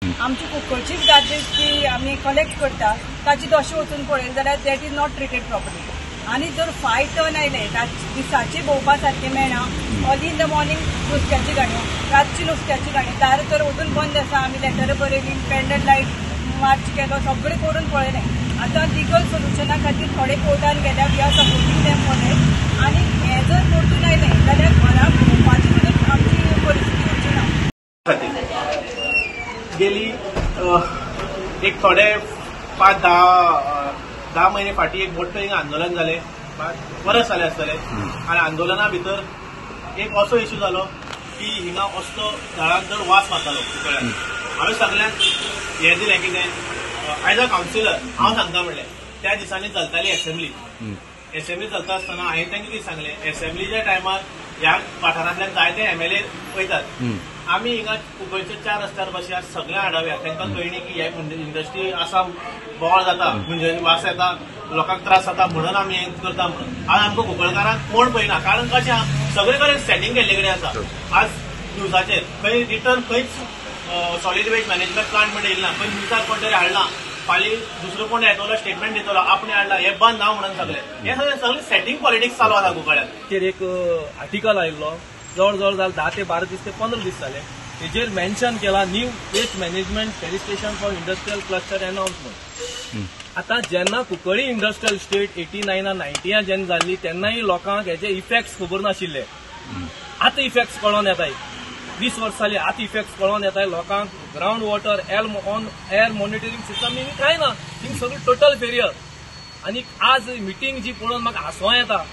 आमची कुंकळचीच गार्बेज जी आमी कलेक्ट करता ताची दशा वचून पळयली जाल्यार that is not treated properly. आनी जर 5 टन आयले दिसाची भोंवपा सारकें मेळना. अर्ली इन the morning नुस्त्याची गाडयो, रातची नुस्त्याची गाडी, दार तर अजून बंद आसा. आमी लेटर बरयली, पेंडल लायट मार्च केलो, सगळें करून पळयलें. आतां लिगल सोल्युशना खातीर थोडे कोर्टान गेल्या, we are supporting them for that. आनी हें जर परतून आयलें जाल्यार घरा भोंवपाची सुद्दां आमची परिस्थिती उरची ना. गेली एक थोडे 5-10 महिने फाटी एक मोठं एक आंदोलन जालें, बरें जालें आसतलें. आनी आंदोलना भितर एक असो इश्यू जालो की हिंगा असलो झाडांक जर वास मारतालो कुंकळ्याक. हांवें सगल्यांक हें दिलें कितें, एज अ कावन्सिलर हांव सांगता म्हणलें, त्या दिसांनी चलताली एसेंब्ली. एसेंब्ली चलता आसतना हांवें तांकां कितें सांगलें, एसेंब्लीच्या टायमार ह्या वाठारांतल्यान जायते एमएलए वयतात, आमी हिंगा कुंकळच्या 4 रस्त्यार बसया, सगळ्या आडाव्या, तांकां कळणी की हे इंडस्ट्री आसा, बोवाळ जाता, म्हणजे वास येता, लोकांक त्रास जाता म्हणून आमी हें करता म्हणून. आज आमकां कुंकळकारांक कोण पळयना, कारण कशें आहा, सगळे कडेन सेटिंग केल्ले कडेन आसा. आज न्यूजाचेर खंय रिटर्न खंयच सॉलीड वेस्ट मॅनेजमेंट प्लांट म्हणून येयला, खंय न्यूजार कोण तरी हाडला, फाल्यां दुसरो कोण येतलो स्टेटमेंट दितलो आपणे हाडला, हे बंद ना म्हणून सगळे हे सगळें सेटिंग पॉलिटिक्स चालू आसा कुंकळ्यात. एक आर्टिकल आयिल्लो, जवळ जवळ जालें 10 ते 12 दीस ते 15 दीस जाले, तेजेर मेन्शन केला new waste management felicitation for industrial cluster announce म्हणून. आतां जेन्ना कुंकळी इंडस्ट्रियल इस्टेट 89 90 जेन्ना जाल्ली तेन्नाय लोकांक हेजे इफेक्ट्स खबर नाशिल्ले. आतां इफेक्ट्स कळोन येताय, 20 वर्सां जाली आतां इफेक्ट्स कळोन येताय लोकांक. Ground water on air monitoring system हिंग कांय ना, हिंग सगळी टोटल फेलियर. आनी आज मिटींग जी पळोवन म्हाका हांसो येता.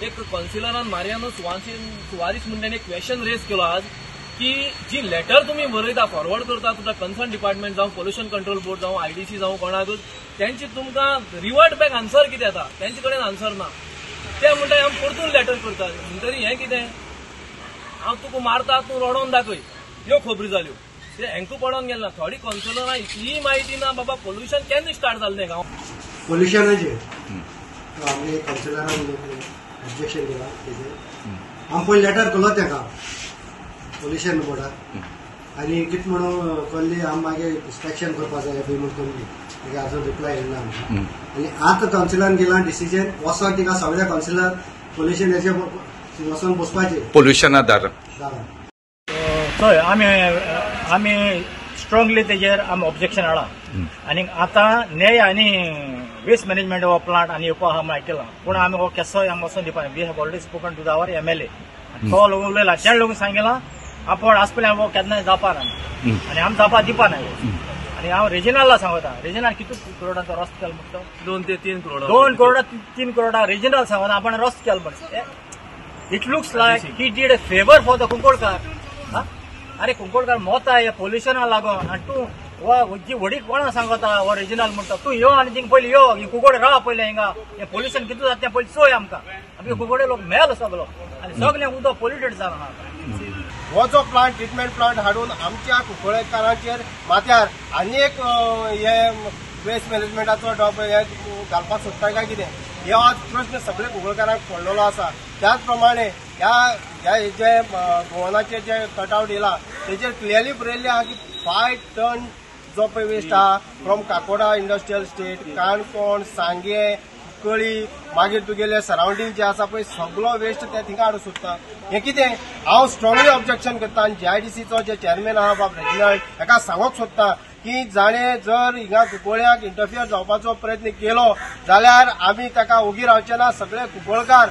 एक कौन्सिलरान मारियानो सुवारीस म्हणून एक क्वेश्चन रेज केलो आज की जी लेटर तुमी बरयता फॉरवर्ड करता तुमच्या कन्सर्न डिपार्टमेंट जावं पोल्युशन कंट्रोल बोर्ड जावं आयडीसी जावं कोणाकूच, तेंची तुमकां रिवर्ट बॅक आन्सर कितें येता, तेंचे कडेन आन्सर ना. ते म्हणटा आमी परतून लेटर करता. म्हणटरी हें कितें, हांव तुका मारता तूं रडोन दाखय, ह्यो खबरी जाल्यो. ते हेंकां पडोन गेले ना. थोडी कौन्सिलरां इतलीय म्हायती ना बाबा पोल्युशन केन्ना स्टार्ट जालें गांव पोल्युशनाचेर. आमी कौन्सिलरान ऑब्जेक्शन केलां तेजेर. आमी पयलीं लेटर केलो तेका पोल्युशन बोर्डाक, आनी कितें म्हणून कल्ली आमी मागीर इन्स्पेक्शन करपा जाय बी म्हूण कल्ली, मागीर आजून रिप्लाय येयला आमकां. आनी आतां कावन्सिलान गेला डिसिजन वचोन तिका सगळे कावन्सिलर पोल्युशन हेजे वचोन बसपाचें पोल्युशना दारान. चोय आमी स्ट्रॉंगली तेजेर आमी ऑब्जेक्शन हाडलां. आनी आतां न्याय आनी वेस्ट मॅनेजमेंट हो प्लांट आनी येवपा आहा म्हूण आयकलां, पूण आमी हो केसोय आमी वचोन दिवपा. We have already spoken to our MLA, तो लोक उलयला, तेणें लोक सांगिलां आपण आज पयलीं हो केन्ना जावपा ना आनी आमी जावपा दिवपा ना. आनी हांव रेजिनाला सांगता, रेजिनाल कितू करोडांचो रस्तो केलो म्हणटा, 2 ते 3 करोड, 2 करोड 3 करोडा रेजिनाल सांगता आपण रस्तो केलो म्हणटा. It looks like he did a favour for the Kunkolkar. अरे कुंकळकार मोता हे पोल्युशना लागून, आनी तूं वा जी व्हडी कोणा सांगता हो रेजिनाल म्हणटा, तूं यो आनी थिंग पयलीं यो, ही कुंकळे राव पयलें हिंगा, हें पोल्युशन कितू जाता तें पयलीं चोय आमकां. आमगे कुंकळे लोक मेलो सगलो आनी सगळें उदक पोल्युटेड जालां. हो जो प्लांट ट्रिटमेंट प्लांट हाडून आमच्या कुंकळेकारांचेर माथ्यार आनी एक हे वेस्ट मॅनेजमेंटाचो डब हे घालपाक सोदता काय कितें, हे आज प्रश्न सगळे कुंकळकारांक पडलेलो आसा. त्याच प्रमाणे ह्या जे गोवनाचे जे कटआउट येयला तेजेर क्लियरली बरयल्लें आहा की 5 टन जो पळय वेस्ट आहा from Kakoda industrial estate, Canacona, Sanguem, Cuncolim, मागीर तुगेले सरावंडींग जे आसा पळय सगलो वेस्ट ते थिंगा हाडूंक सोदता. हें कितें हांव स्ट्रॉंगली ऑब्जेक्शन करता. आनी जीआयडीसीचो जे चेअरमॅन आहा बाब रेजिनाल्ड हेका सांगूंक सोदता की जाणें जर हिंगा कुंकळ्याक इंटरफियर जावपाचो प्रयत्न केलो जाल्यार आमी ताका ओगी रावचे ना, सगळे कुंकळकार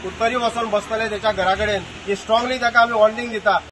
उत्तरी वचून बसतले तेच्या घरा कडेन. ही स्ट्रॉंगली ताका आमी वॉर्निंग दिता.